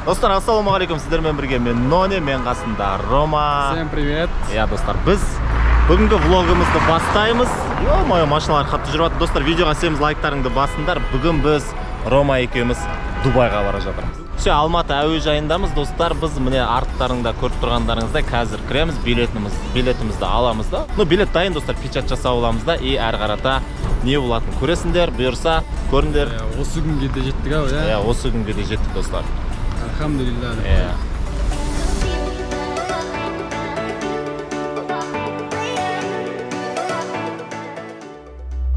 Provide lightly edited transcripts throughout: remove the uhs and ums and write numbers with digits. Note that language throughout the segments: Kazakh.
Достар, ассалаумағалейкум, сіздермен бірге мен Нони, мен қасында Рома. Всем привет. Иә, достар, біз бүгінгі влогымызды бастаймыз. Ё-моё, машиналар қатты жүріп жатыр. Достар, видеоға сеніміз лайктарыңды басыңдар. Бүгін біз Рома екеуміз Дубайға бара жатырмыз. Все, Алматы әуежайындамыз, достар. Біз міне арттарыңда көріп тұрғандарыңыздай қазір кіреміз, билетімізді аламыз да. Ну, билет дайын, достар, печать жасап аламыз да, и әрі қарата не болатынын көресіңдер, бұйырса, көріңдер. Осы күнге де жеттік ау, иә? Иә, осы күнге де жеттік, достар. Альхамдулилля. Иә.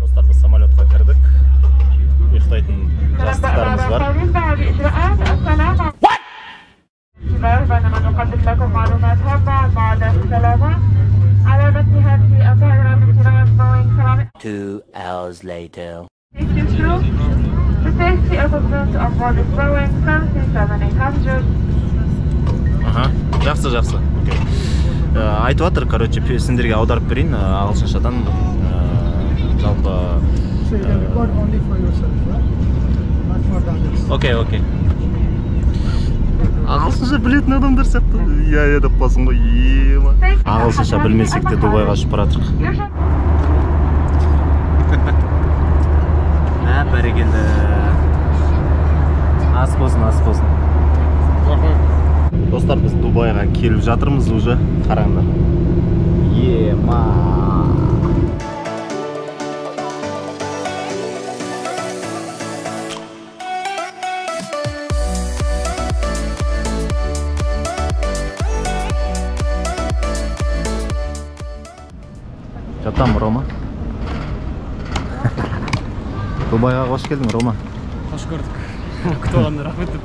Достар, біз самолетқа кірдік. Ұйықтайтын жастықтарымыз бар. What? 2 hours later. The safety equipment on board is Boeing 737-800. Аха, жақсы, жақсы. Окей. Айтып жатыр, короче, сендерге аударып берейін, ағылшыншадан, жалпы. So you can record only for yourself, right? Not for the others. Окей, окей. Ағылшынша білетін адамдар сияқты. Иә, иә деп қалсың ғой, ема. Ағылшынша білмесек те Дубайға ұшып бара жатырмық. Мә, бәрекелді. Ас болсын, ас болсын. Достар, біз Дубайға келіп жатырмыз уже. Қараңдар. Ема. Жатам, Рома. Дубайға қош келдің, Рома. Қош көрдік. Күтіп алғанына рахмет деп.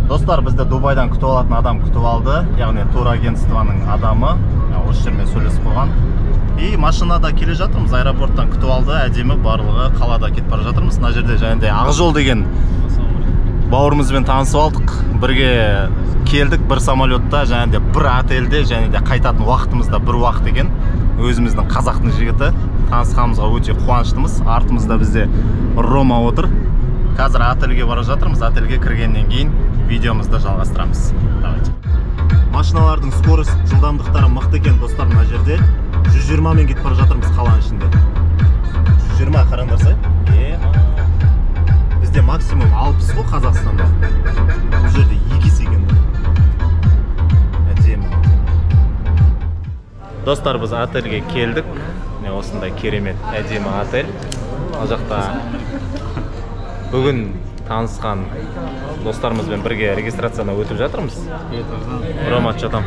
Достар, бізді Дубайдан күтіп алатын адам күтіп алды. Яғни турагентствоның адамы. Осы жермен сөйлесіп қойған. И машинада келе жатырмыз, аэропорттан күтіп алды. Әдемі, барлығы қалада кетіп бара жатырмыз. Мына жерде және де Ақжол деген бауырымызбен танысып алдық. Бірге келдік бір самолетта, және де бір отельде, және де қайтатын уақытымыз да бір уақыт екен. Өзіміздің қазақтың жігіті. Танысқанымызға өте қуаныштымыз. Артымызда бізде Рома отыр. Қазір отельге бара жатырмыз. Отельге кіргеннен кейін видеомызды жалғастырамыз. Давайте. Машиналардың скорость, жылдамдықтары мықты екен, достар, мына жерде. 120 мен кетіп бара жатырмыз қаланың ішінде. 120 қараңдарсай. Ема. Бізде максимум 60 қой Қазақстанда. Бұл жерде 2 есе екен. Әдемі. Достар, біз отельге келдік. Міне осындай керемет, әдемі отель. Ал жақта бүгін танысқан достарымызбен бірге регистрациядан өтіп жатырмыз. Рома, чё там?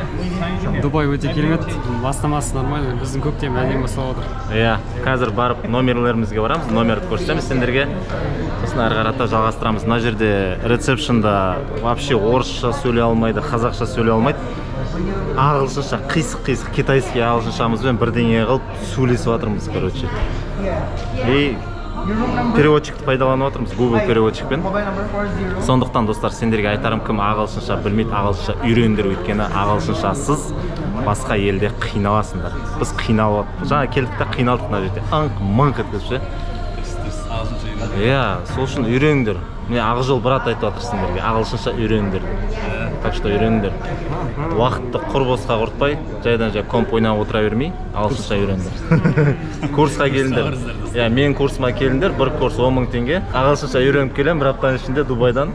Дубай өте керемет, бастамасы нормально, біздің көктем әдемі басталып отыр. Иә, қазір барып номерлерімізге барамыз, номерді көрсетеміз сендерге. Сосын әрі қарата жалғастырамыз. Мына жерде ресепшнда вообще орысша сөйлей алмайды, қазақша сөйлей алмайды. Ағылшынша қисық-қисық китайский ағылшыншамызбен бірдеңе қылып сөйлесіп жатырмыз, короче. И переводчикті пайдаланып жатырмыз, Google переводчикпен. Сондықтан, достар, сендерге айтарым, кім ағылшынша білмейді, ағылшынша үйреніңдер, өйткені ағылшыншасыз басқа елде қиналасыңдар. Біз қиналып, жаңа келдік те қиналдық мына жерде. Аңқ-мыңқ еткізіп ше. Иә, сол үшін үйреніңдер. Міне Ақжол брат айтып жатыр сендерге, ағылшынша үйреніңдер деп. Так что үйреніңдер. Уақытты құр босқа құртпай, жайдан жай комп ойнап отыра бермей, ағылшынша үйреніңдер. Курсқа келіңдер. Иә, менің курсыма келіңдер, бір курс 10 000 теңге. Ағылшынша үйреніп келемін бір аптаның ішінде Дубайдан.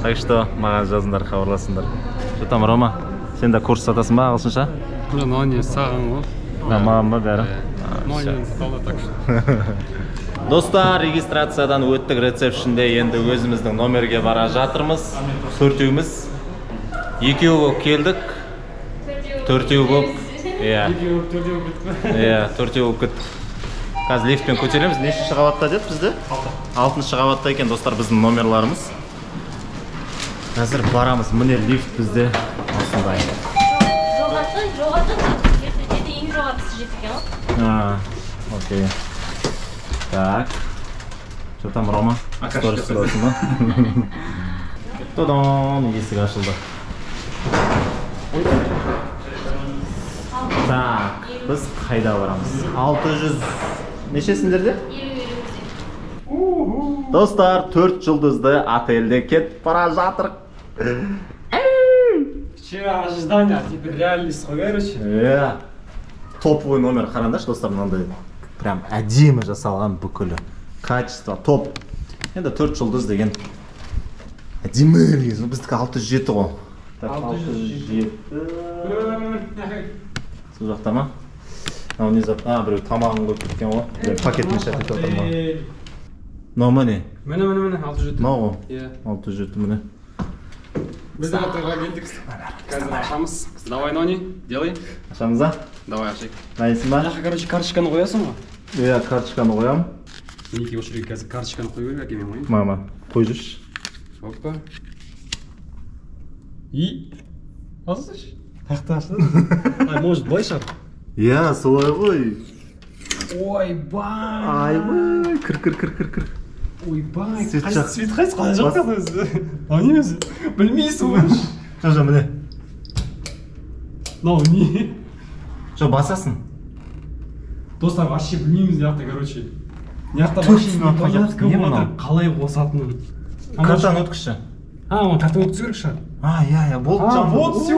Так что маған жазыңдар, хабарласыңдар. Что там, Рома? Сен де курс сатасың ба ағылшынша? Жоқ, мынау не саған ғой. Да, маған ба бәрі? Мынау не сатылды, так что. Достар, регистрациядан өттік, ресепшнде енді өзіміздің номерге бара жатырмыз. Төртеуміз. Екеу болып келдік. Төртеу болып. Иә. Екеу болып, төртеу болып кеттік. Иә, төртеу болып кеттік. Қазір лифтпен көтереміз. Нешінші қабатта деді бізде? 6. Қабатта екен, достар, біздің номерларымыз. Қазір барамыз. Міне лифт бізде осындай. Жоғарғы, жоғарғы жеті, ең жоғарғысы жеті екен ғой. А, окей. Так. Что там, Рома? Сторис түсіресің ба? Тадан, есік ашылды. Так, біз қайда барамыз? 600 нешесіндерде? Елу, елу. Достар, 4 жұлдызды отельде кетіп бара жатырық. Вчера ожидания, а теперь реальность қой, короче. Иә. Топовый номер, қараңдаршы, достар, мынандай прям әдемі жасалған бүкілі. Качество топ. Енді 4 жұлдыз деген әдемі деген. Біздікі 607 ғой. Так, 607. Сол жақта ма? Мынау не зат? А, біреу тамағын қойып кеткен ғой. Біреу пакетін шәтіп отыр ма? Мынау ма не? Міне, міне, міне, 607. Мынау ғой. Иә. 607 міне. Біз де отельға келдік. Қазір ашамыз. Давай, Нони, делай. Ашамыз а? Давай, ашайық. Дайынсың ба? Мына жаққа, короче, карточканы қоясың ғой. Иә, карточканы қоямын. Мінекей, осы жерге қазір карточканы қою керек, әкеме қояйын. Мама, қой жүрші. Опа. И. Алсайшы. Тақта ашылды. Ай, может, былай шығар? Иә, солай ғой. Ойбай. Айбай, кір, кір, кір, кір, кір. Ойбай. Свет жақ. Свет қайсы, қалай жақты өзі? Мынау не өзі? Білмейсің ғой. Жоқ, жоқ, міне. Мынау не? Жоқ, басасың. Достар, вообще білмейміз мына жақта, короче. Мына жақта Төрт вообще жүз минутқа непонятно не болып мынау? жатыр, қалай қосатынын. Картаны өткізші. А, оны картаны өткізу керек шығар. А, иә, иә, болды. А, жаным. вот все.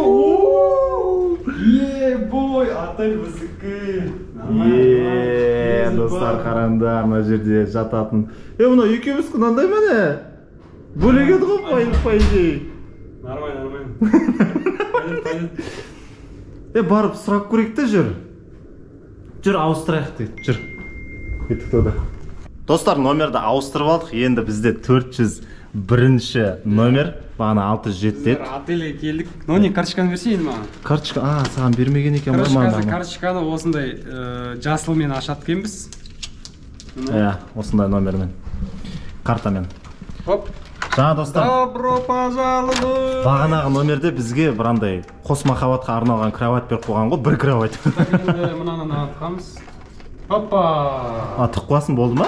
Ебой, отель біздікі. Е, достар, қараңдар, мына жерде жататын. Е, мынау екеуміз мынандай ма не? Бөлек еді ғой, по идее. Нормально, нормально. Пойдет, пойдет. Е, барып сұрап көрейік те, жүр. Жүр, ауыстырайық дейді, жүр. Кеттік туда. Достар, номерді ауыстырып алдық. Енді бізде 401 номер. Бағана 607 деді. Отельге келдік. Нони, карточканы берсе енді маған. Карточка, а, саған бермеген екен ғой. Короче, маған. қазір карточканы осындай жасылмен ашады екенбіз. Иә, осындай номермен. Картамен. Хоп. Жаңа, достар, Добро пожаловать. бағанағы номерде бізге бір андай қос махаббатқа арналған кровать беріп қойған ғой, бір кровать. Так, енді мынаны атқамыз. Опа. А, тығып қоясың, болды ма?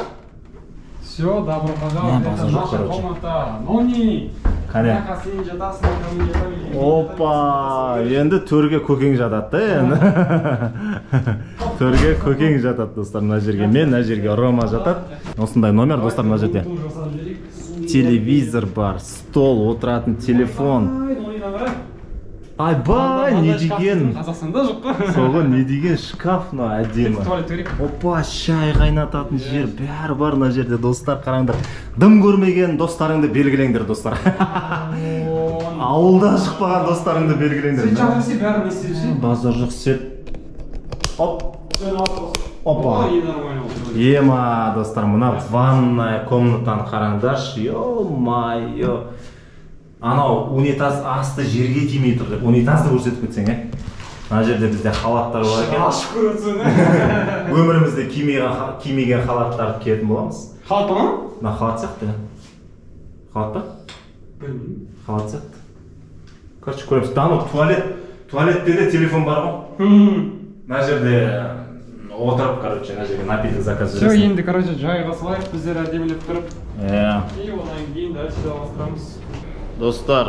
Все, добро пожаловать. Не, Это базар жоқ, наша короче. комната. Нони. Қане. Мына сен жатасың, мен жатамын. Опа, енді төрге көкең жатады да енді. Төрге көкең жатады, достар, мына жерге мен, мына жерге Рома жатады. Осындай номер, достар, мына жерде. Телевизор бар, стол, отыратын телефон. Айбай, не деген? Қазақстанда жоқ қой. Сол ғой, не деген шкаф мынау әдемі. Туалет керек. Опа, шай қайнататын жер, бәрі бар мына жерде, достар, қараңдар. Дым көрмеген достарыңды белгілеңдер, достар. Ауылда шықпаған достарыңды белгілеңдер. Свет жағып жіберсе, бәрін не істеп ше? Базар жоқ, свет. Оп. Опа. Ой, нормально болды. Ема, достар, мына ванная комнатаны қараңдаршы. Ё-моё. Анау унитаз асты жерге тимей тұр деп. Унитазды көрсетіп кетсең, е? Мына жерде бізде халаттар бар екен. Ашып көрсең. Өмірімізде кимеген халаттарды киетін боламыз. Халат па мынау? Мына халат сияқты. Халат па? Білмеймін. Халат сияқты. Короче, көреміз. Да, анау туалет, туалетте де телефон бар ғой. Мына жерде отырып, короче, мына жерге напиток заказ Все, бересің. енді, короче, жайға салайық, біздер әдемілеп тұрып. Иә. И одан кейін дальше жалғастырамыз. Достар,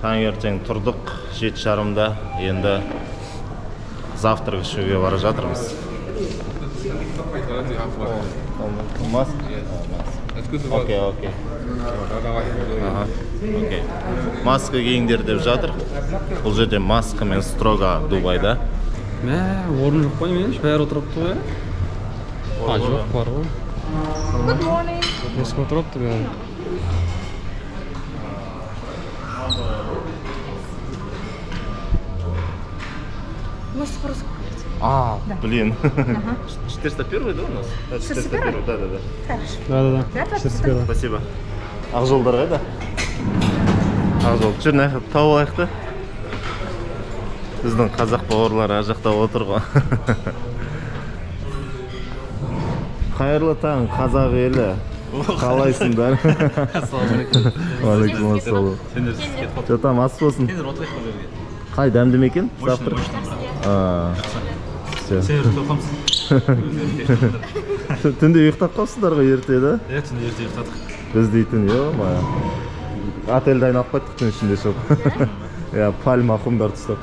таңертең тұрдық, 7:30-да, енді завтрак ішуге бара жатырмыз. Окей, окей. Ага, окей. Маска киіңдер деп жатыр. Бұл жерде маскамен строго Дубайда. Мә, орын жоқ қой немене, бәрі отырыпты ғой. А, жоқ, бар ғой. Good morning. Есік отырыпты бәрі. Можете по-русски говорить. А, блин. 401, да, у нас? Да, 401, да, да, да. Хорошо. Да-да-да. Да, 401. Спасибо. Ақжолдар қайда? Ақжол, жүр, мына жақта тауып алайық та. Біздің қазақ бауырлар ар жақта отыр ғой. Қайырлы таң, қазақ елі. Қалайсыңдар? Ассалаумағалейкум. Уағалейкум ассалам. Сендер кетіп қалды. Жатам, ас болсын. Сендер отырайық бұл жерге. Қай, дәмді ме екен? Мощный, Завтрак? мощный, брат. А, всё. Сендер тоқамсың. Түнде ұйықтап қалыпсыздар ғой ерте, да? Иә, түнде ерте ұйықтадық. Біз дейтін, ё-моё. Отельді айналып қайттық түн ішінде шығып. Иә, пальма құмдарды ұстап.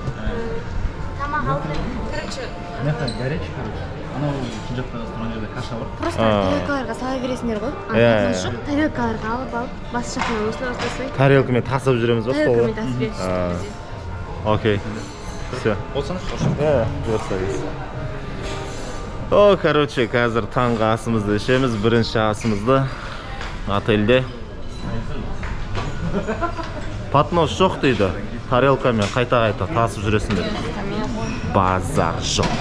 Тамақ алып, короче, Мына жақта горячий, короче. Анау жақта тұрған жерде каша бар. Просто тарелкаларға сала бересіңдер ғой. Ана жоқ, тарелкаларға алып алып, бас жақына осылай осылай. Тарелкамен тасып жүреміз ба столға? Тарелкамен тасып бересіз. Окей. Все. Болсаңыз, Иә, О, короче, қазір таңғы асымызды ішеміз, бірінші асымызды отельде. Поднос жоқ дейді. Тарелкамен қайта-қайта тасып жүресіңдер. Базар жоқ.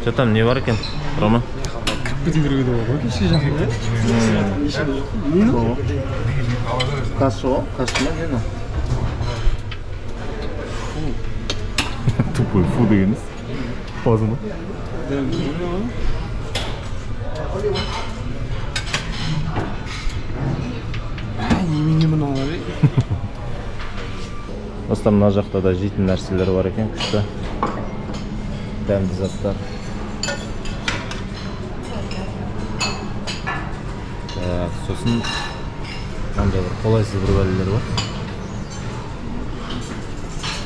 Что там, не бар екен, Рома? Кіріп кете беруге де болады ғой кешке жақын, иә? Каша ғой, каша ма не? Тупой фу дегеніміз. Поздно ба? Немене мыналар? Достар, мына жақта да жейтін нәрселер бар екен, күшті. Дәмді заттар. Так, сосын мынандай бір қолайсыз бір бәлелер бар.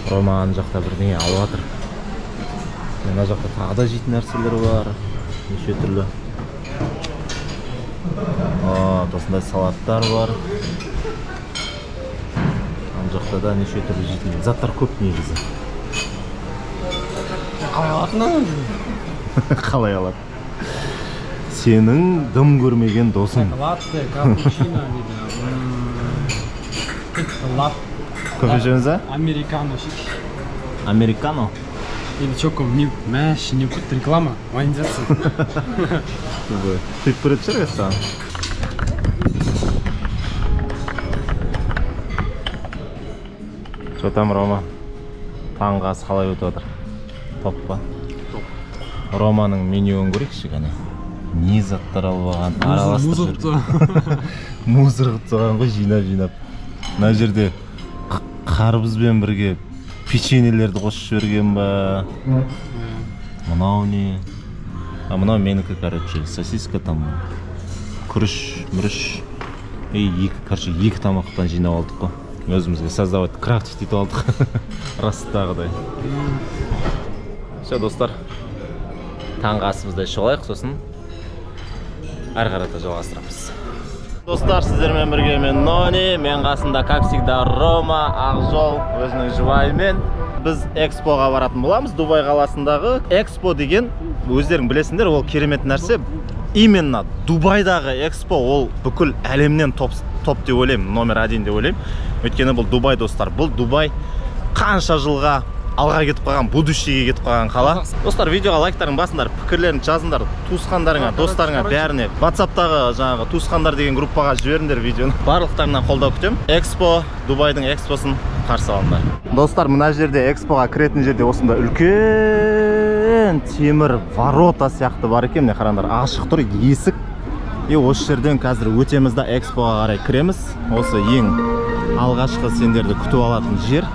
Рома ана жақта бірдеңе алып жатыр. Мына жақта тағы да жейтін нәрселер бар, неше түрлі. Осындай салаттар бар. Ана жақта да неше түрлі жейтін заттар көп негізі. Қалай алатын? Қалай алады? Сенің дым көрмеген досың. Латте, капучино дейді. Кофе ішеміз а? Американо. Американо? Или чоко, не, мәш, не будет реклама, монетизация. Ты көріп саған. Что там, Рома? Таңғы ас қалай өтіп жатыр? Топ па? Топ. Романың менюін көрейікші кәне. Не заттар алып алған, араластырып жүр. Мусор қылып тастаған ғой, жинап-жинап. Мына жерде қарбызбен бірге печеньелерді қосып жіберген ба? Мынау не? А мынау менікі, короче, сосиска там, күріш, мүріш. И екі, короче, екі тамақтан жинап алдық қой. Өзімізге создавать, крафтить етіп алдық. Растағыдай. Все, достар. Таңғы асымызды ішіп алайық, сосын әрі қарата жалғастырамыз. Достар, сіздермен бірге мен Нони, мен қасымда, как всегда, Рома, Ақжол, өзінің жұбайымен. Біз Экспоға баратын боламыз, Дубай қаласындағы. Экспо деген, өздерің білесіңдер, ол керемет нәрсе. Именно Дубайдағы Экспо, ол бүкіл әлемнен топ деп ойлаймын, номер 1 деп ойлаймын. Өйткені бұл Дубай, достар, бұл Дубай қанша жылға алға кетіп қалған, будущийге кетіп қалған қала. Достар, видеоға лайктарың басыңдар, пікірлерін жазыңдар, туысқандарыңа, достарыңа, бәріне. WhatsApp'тағы жаңағы туысқандар деген группаға жіберіңдер видеоны. Барлықтарынан қолдау күтемін. Экспо, Дубайдың экспосын қарсы алыңдар. Достар, мына жерде экспоға кіретін жерде осында үлкен темір ворота сияқты бар екен. Міне қараңдар, ашық тұр есік. И осы жерден қазір өтеміз да экспоға қарай кіреміз. Осы ең алғашқы сендерді күтіп алатын жер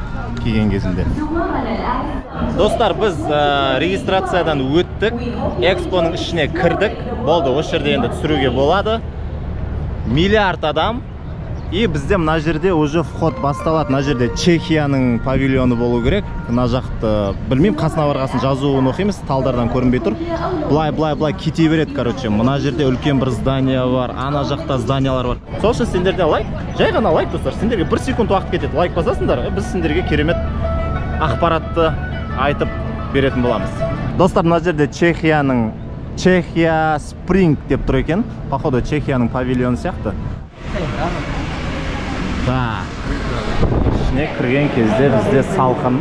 келген кезінде. Достар, біз регистрациядан өттік, экспоның ішіне кірдік. Болды, осы жерде енді түсіруге болады. Миллиард адам. И бізде мына жерде уже вход басталады. Мына жерде Чехияның павильоны болу керек. Мына жақты білмеймін, қасына барғасын жазуын оқимыз, талдардан көрінбей тұр. Былай, былай, былай кете береді, короче. Мына жерде үлкен бір здание бар, ана жақта зданиялар бар. Сол үшін сендерден лайк, жай ғана лайк, достар. Сендерге 1 секунд уақыт кетеді. Лайк басасыңдар, біз сендерге керемет ақпаратты айтып беретін боламыз. Достар, мына жерде Чехияның Чехия Спринг деп тұр екен. Походу Чехияның павильоны сияқты. Так. Ішіне кірген кезде бізде салқын.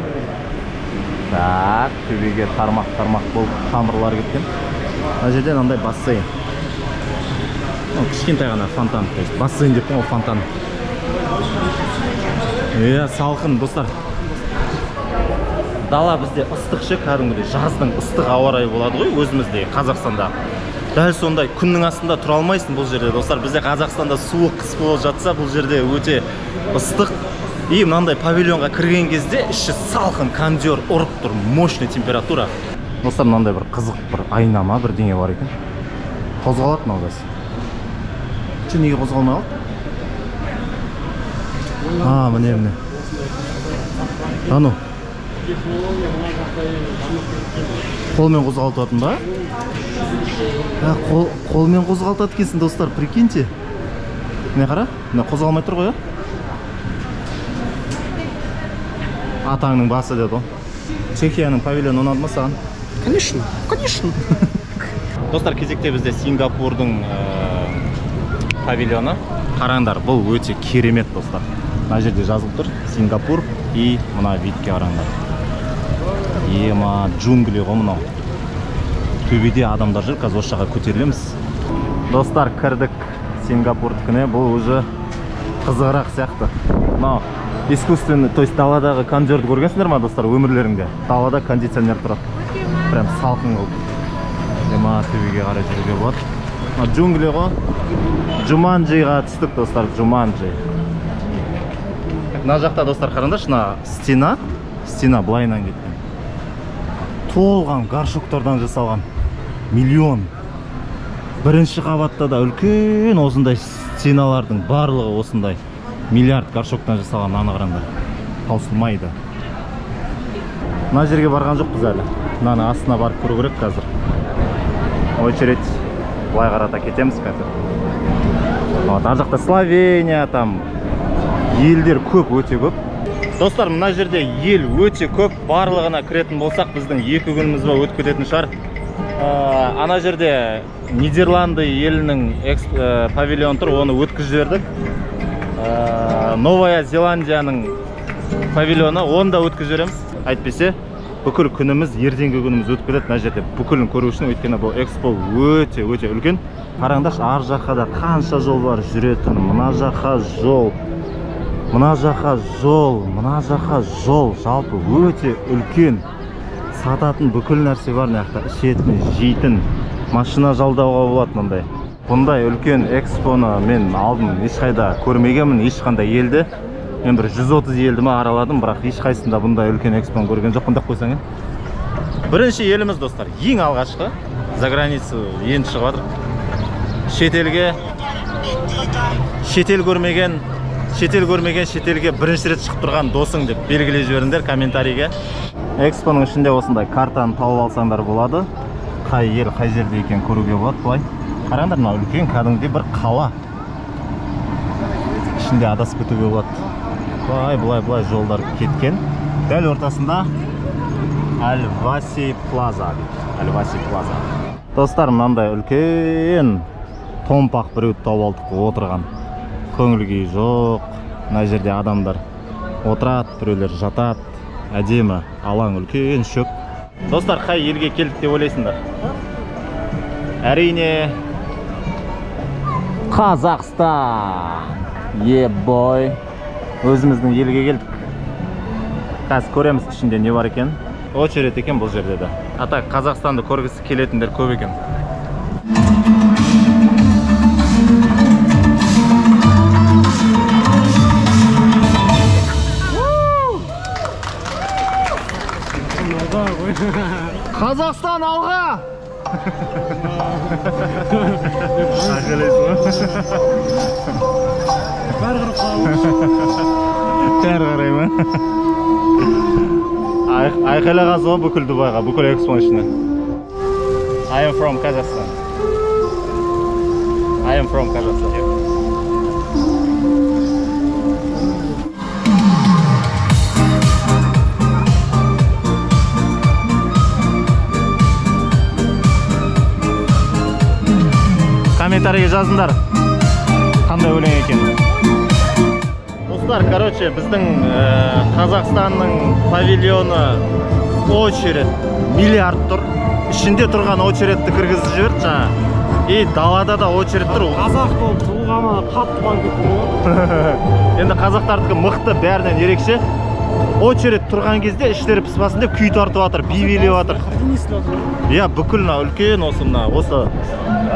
Так, төбеге тармақ-тармақ болып тамырлар кеткен. Мына жерде мынандай бассейн. Кішкентай ғана фонтан, то есть бассейн деп қой, фонтан. Иә, салқын, достар. Дала бізде ыстық ше, кәдімгідей жаздың ыстық ауа райы болады ғой өзімізде, Қазақстанда. Дәл сондай күннің астында тұра алмайсың бұл жерде, достар. Бізде Қазақстанда суық қыс болып жатса, бұл жерде өте ыстық. И мынандай павильонға кірген кезде іші салқын, кондер ұрып тұр, мощный температура. Достар, мынандай бір қызық бір айна ма бірдеңе бар екен. Қозғалады мынау қазір. Че, неге қозғалмай қалды? А, міне, міне. Ану. Технология мына жақта дамып кеткен. Қолмен қозғалтатын ба? Қолмен қозғалтады екенсің, достар, прикиньте. Міне қара, міне қозғалмай тұр ғой, Атаңның басы деді ғой. Чехияның павильоны ұнады ма саған? Конечно, конечно. Достар, кезекте бізде Сингапурдың павильоны. Қараңдар, бұл өте керемет, достар. Мына жерде жазылып тұр Сингапур, и мына видке қараңдар. Ема, джунгли ғой мынау. Төбеде адамдар жүр, қазір осы жаққа көтерілеміз. Достар, кірдік Сингапурдікіне, бұл уже қызығырақ сияқты. Мынау искусственный, то есть даладағы кондерді көргенсіңдер ма, достар, өмірлеріңде? Далада кондиционер тұрады. Прям салқын қылып. Ема, төбеге қарай жүруге болады. Мына джунгли ғой. Джуманджиға түстік, достар, Джуманджи. Мына жақта, достар, қараңдаршы, мына стена, стена былайынан кеткен. Толған горшоктардан жасалған. Миллион. Бірінші қабатта да үлкен осындай стеналардың барлығы осындай миллиард горшоктан жасалған, мынаны қараңдар. Таусылмайды. Мына жерге барған жоқпыз әлі. Мынаның астына барып көру керек қазір. Очередь былай қарата кетеміз қазір. Вот, ар жақта Словения, там елдер көп, өте көп. Достар, мына жерде ел өте көп, барлығына кіретін болсақ, біздің 2 күніміз ба өтіп кететін шығар. Ана жерде Нидерланды елінің павильоны тұр, оны өткізіп жібердік. Новая Зеландияның павильоны, оны да өткізіп жібереміз. Әйтпесе, бүкіл күніміз, ертеңгі күніміз өтіп кетеді мына жерде бүкілін көру үшін, өйткені бұл экспо өте өте үлкен. Қараңдаршы, ар жаққа да қанша жол бар жүретін, мына жаққа жол, мына жаққа жол, мына жаққа жол, жалпы өте үлкен. Сататын бүкіл нәрсе бар мына жақта, ішетін, жейтін, машина жалдауға болады мындай. Бұндай үлкен экспоны мен алдын ешқайда көрмегенмін, ешқандай елді. Мен бір 130 елді ма араладым, бірақ ешқайсысында бұндай үлкен экспоны көрген жоқпын деп қойсаң. Бірінші еліміз, достар, ең алғашқы, за границу енді шығып жатыр. Шетелге, шетел көрмеген, шетелге бірінші рет шығып тұрған досың деп белгілей жіберіңдер комментарийге. Экспоның ішінде осындай картаны тауып алсаңдар болады. Қай ел, қай жерде екенін көруге болады былай. Қараңдар, мынау үлкен кәдімгідей бір қала. Ішінде адасып кетуге болады. Былай, былай, былай жолдар кеткен. Дәл ортасында Аль-Васи Плаза дейді. Аль-Васи Плаза. Достар, мынандай үлкен томпақ біреуді тауып алдық отырған. Көңіл күйі жоқ. Мына жерде адамдар отырады, біреулер жатады. Әдемі алаң, үлкен шөп. Достар, қай елге келдік деп ойлайсыңдар? Әрине, Қазақстан. Е-бой. Өзіміздің елге келдік. Қазір көреміз ішінде не бар екен. Очередь екен бұл жерде де. А так, Қазақстанды көргісі келетіндер көп екен. Қазақстан алға! Айқайлайсың ба? Бәрі қарап қалады. Бәрі қарай ма? Айқайлағансың ғой бүкіл Дубайға, бүкіл экспоның ішіне. I am from Kazakhstan. I am from Kazakhstan. Комментарийге жазыңдар қандай өлең екенін. Достар, короче, біздің Қазақстанның павильоны очередь миллиард тұр. Ішінде тұрған очередті кіргізіп жіберді жаңа. И далада да очередь тұр. Қазақ болып туылғаныма қатты қуанып кеттім ғой. Енді қазақтардікі мықты, бәрінен ерекше. Очередь тұрған кезде іштері пыспасын деп күй тартып жатыр, би билеп жатыр. Иә, бүкіл мына үлкен осы мына осы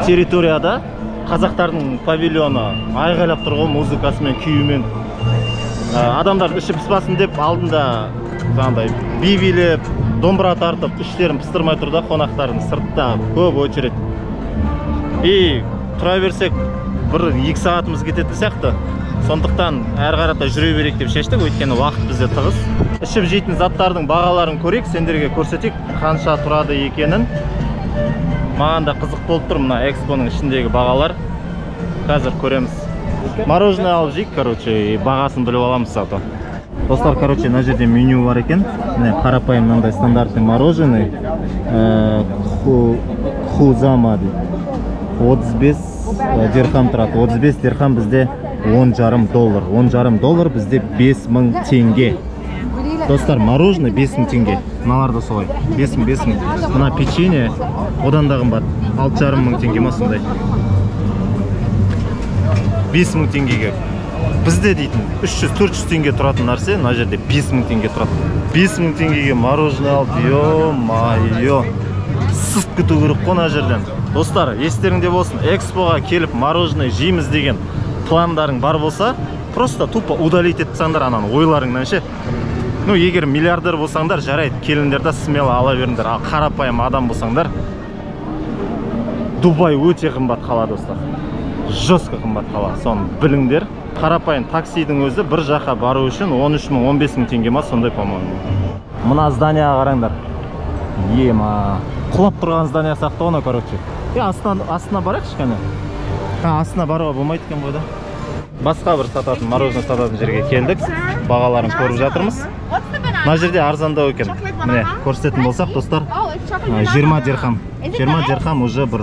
территорияда қазақтардың павильоны айғайлап тұр ғой музыкасымен, күйімен. Адамдар іші пыспасын деп алдында жаңағыдай би билеп, домбыра тартып, іштерін пыстырмай тұр да қонақтардың, сыртта көп очередь. И тұра берсек бір 2 сағатымыз кететін сияқты. Сондықтан әрі қарата жүре берейік деп шештік, өйткені уақыт бізде тығыз. Ішіп жейтін заттардың бағаларын көрейік, сендерге көрсетейік, қанша тұрады екенін. Маған да қызық болып тұр мына экспоның ішіндегі бағалар. Қазір көреміз. Мороженое алып жейік, короче, бағасын біліп аламыз зато. Достар, короче, мына жерде меню бар екен. Міне қарапайым мынандай стандартный мороженое. Хузама дейді. 35 дирхам тұрады. 35 дирхам бізде 10,5 доллар. 10,5 доллар бізде 5000 теңге. Достар, мороженое 5000 теңге. Мыналар да солай. 5000. Мына печенье одан да қымбат. 6,5 мың теңге ма сондай. 5000 теңгеге. Бізде дейтін 300-400 теңге тұратын нәрсе, мына жерде 5000 теңге тұрады. 5000 теңгеге мороженое алып, ё-моё. Сызып кету керек қой мына жерден. Достар, естеріңде болсын, экспоға келіп мороженое жейміз деген пландарың бар болса, просто тупо удалить етіп тастаңдар ананы ойларыңнан ше. Ну, егер миллиардер болсаңдар, жарайды, келіңдер да смело ала беріңдер. Ал қарапайым адам болсаңдар, Дубай өте қымбат қала, достар. Жестко қымбат қала, соны біліңдер. Қарапайым таксидің өзі бір жаққа бару үшін 13 мың, 15 мың теңге ма сондай, по-моему. Мына зданияға қараңдар. Ема, құлап тұрған здания сияқты оны, короче. Астына барайықшы кәне. Астына баруға болмайды екен ғой да. Басқа бір сататын, мороженое сататын жерге келдік. Бағаларын көріп жатырмыз. Мына жерде арзандау екен. Міне, көрсететін болсақ, достар, 20 дирхам. 20 дирхам уже бір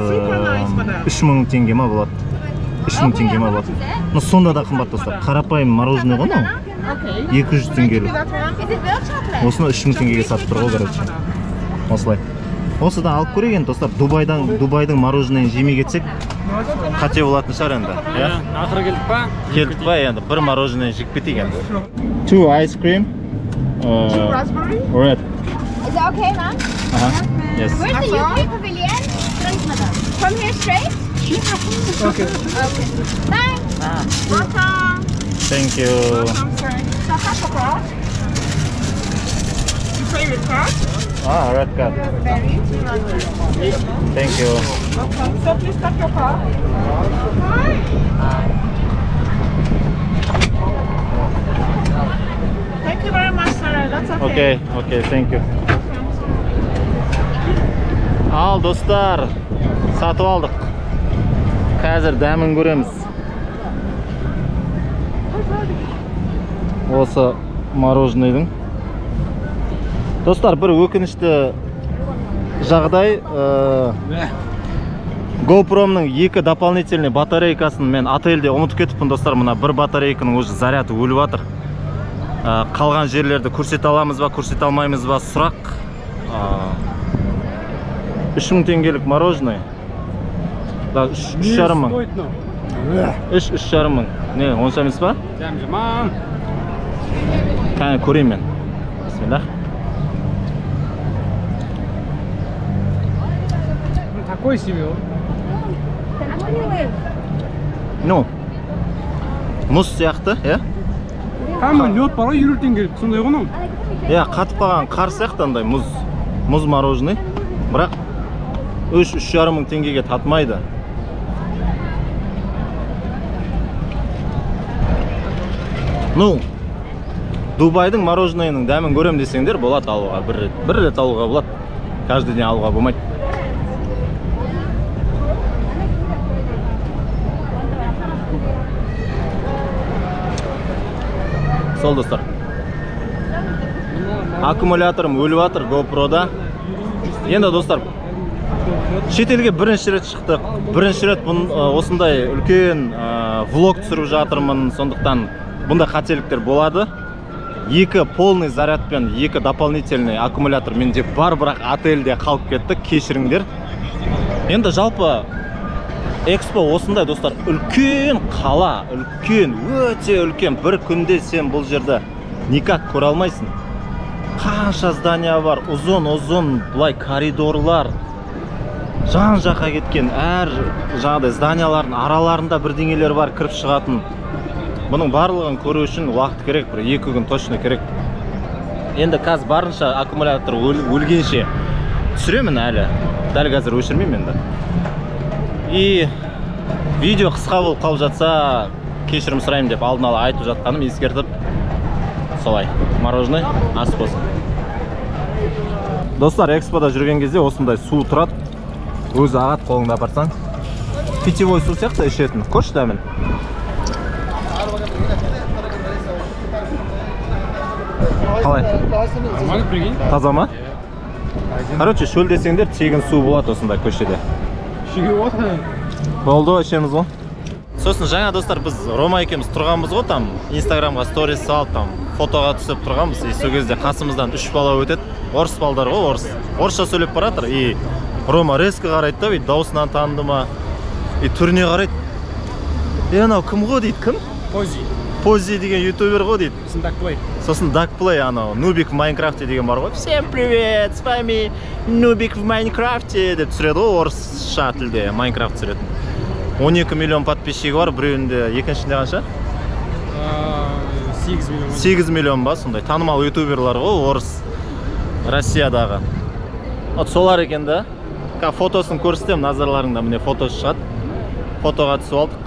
3000 теңге ма болады. 3000 теңге ма болады. Но сонда да қымбат, достар. Қарапайым мороженое ғой мынау. 200 теңгелік. Осыны 3000 теңгеге сатып тұр ғой, короче. Осылай. Осыдан алып көрейік енді, достар. Дубайдың мороженоеын жемей кетсек, қате болатын шығар енді. Иә? Ақыры келдік па? Келдік па енді, бір мороженое жеп кетейік енді. 2 ice cream. 2 raspberry. Red. Is that okay, ma'am? Yes. Where's the UK pavilion? From here straight? Okay. Okay. Thanks. Welcome. Thank you. Welcome, sir. So tap your card. You pay with card? Red card. Raspberry, 2 raspberry. Thank you. Welcome. So please tap your card. Hi. Thank you very much, sir. That's okay. Okay, thank you. Ал, достар, сатып алдық. Қазір дәмін көреміз. Осы мороженыйдың. Достар, бір өкінішті жағдай, GoPro'мның 2 дополнительный батарейкасын мен отельде ұмытып кетіппін, достар. Мына бір батарейканың уже заряды өліп жатыр. Қалған жерлерді көрсете аламыз ба, көрсете алмаймыз ба сұрақ. 3000 теңгелік мороженое. Да, 3,5 мың. 3,5 мың. Не, онша емес па? Дәм жаман. Кәне көрейін мен. Бисмиллах. Такой себе. Ну, мұз сияқты, иә? Кәдімгі лед бар ғой, 50 теңгелік, сондай ғой мынау. Иә, қатып қалған қар сияқты андай мұз. Мұз мороженое. Бірақ 3-3,5 мың теңгеге татымайды. Ну, Дубайдың мороженоеның дәмін көрем десеңдер, болады алуға. Бір рет алуға болады. Каждый день алуға болмайды. Сол, достар. Аккумуляторым өліп жатыр GoPro'да. Енді, достар, шетелге бірінші рет шықтық. Бірінші рет осындай үлкен влог түсіріп жатырмын. Сондықтан бұндай қателіктер болады. 2 полный зарядпен 2 дополнительный аккумулятор менде бар, бірақ отельде қалып кетті, кешіріңдер. Енді жалпы экспо осындай, достар, үлкен қала, үлкен, өте үлкен. Бір күнде сен бұл жерді никак көре алмайсың. Қанша здания бар, ұзын-ұзын былай коридорлар, жан-жаққа кеткен, әр жаңағыдай зданиялардың араларында бірдеңелер бар кіріп шығатын. Бұның барлығын көру үшін уақыт керек, бір 2 күн точно керек. Енді қазір барынша аккумулятор өлгенше түсіремін әлі. Дәл қазір өшірмеймін енді. И видео қысқа болып қалып жатса, кешірім сұраймын деп алдын ала айтып жатқаным, ескертіп. Солай. Мороженое ас болсын. Достар, экспода жүрген кезде осындай су тұрады. Өзі ағады, қолыңда апарсаң. Питьевой су сияқты ішетін. Көрші дәмін. Қалай? Таза ма? Короче, шөлдесеңдер тегін су болады осындай көшеде. Ішуге болады. Болды, ішеміз ғой. Сосын жаңа, достар, біз Рома екеуміз тұрғанбыз ғой, там Инстаграмға сторис салып, там фотоға түсіп тұрғанбыз. И сол кезде қасымыздан 3 бала өтеді. Орыс балдар ғой, орыс. Орысша сөйлеп бара жатыр. И Рома резко қарайды да, бүйтіп дауысынан таныды ма, и түріне қарайды. Е, анау кім ғой дейді, кім? Пози. Пози деген ютубер ғой дейді. Сосын Дакплей. Сосын Дакплей, анау Нубик в Майнкрафте деген бар ғой. Всем привет, с вами Нубик в Майнкрафте деп түсіреді ғой, орысша тілде Майнкрафт түсіретін. 12 миллион подписчигі бар, біреуінде, екіншінде қанша? 8 миллион. 8 миллион ба, сондай танымал ютуберлар ғой, орыс, Россиядағы. Вот солар екен да. Фотосын көрсетемін, назарларыңда міне фотосы шығады. Фотоға түсіп алдық.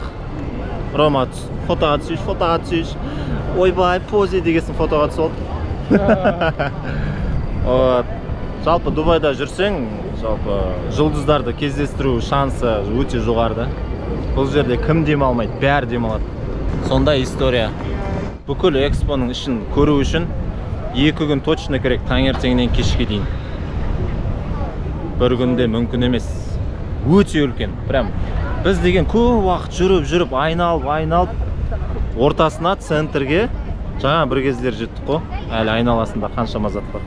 Рома, фотоға түсейші, фотоға түсейші. Ойбай, Пози дегесін фотоға түсіп алдық. Вот. Жалпы Дубайда жүрсең, жалпы жұлдыздарды кездестіру шансы өте жоғары да. Бұл жерде кім демалмайды, бәрі демалады. Сондай история. Бүкіл экспоның ішін көру үшін 2 күн точно керек, таңертеңнен кешке дейін. Бір күнде мүмкін емес. Өте үлкен, прям. Біз деген көп уақыт жүріп-жүріп, айналып-айналып, ортасына, центрге жаңа бір кездер жеттік қой. Әлі айналасында қаншама зат бар.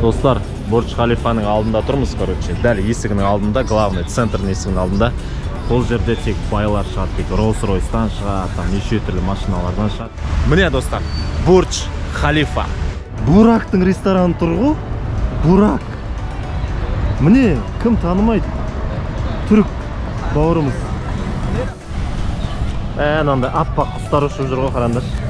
Достар, Бурдж Халифаның алдында тұрмыз, короче. Дәл есігінің алдында, главный центрдің есігінің алдында. Бұл жерде тек байлар шығады, тек Rolls-Royce-тан шығады, там неше түрлі машиналардан шығады. Міне, достар, Бурдж Халифа. Бурактың рестораны тұр ғой. Бурак. Міне, кім танымайды? Түрік бауырымыз. Мынандай аппақ құстар ұшып жүр ғой, қараңдаршы.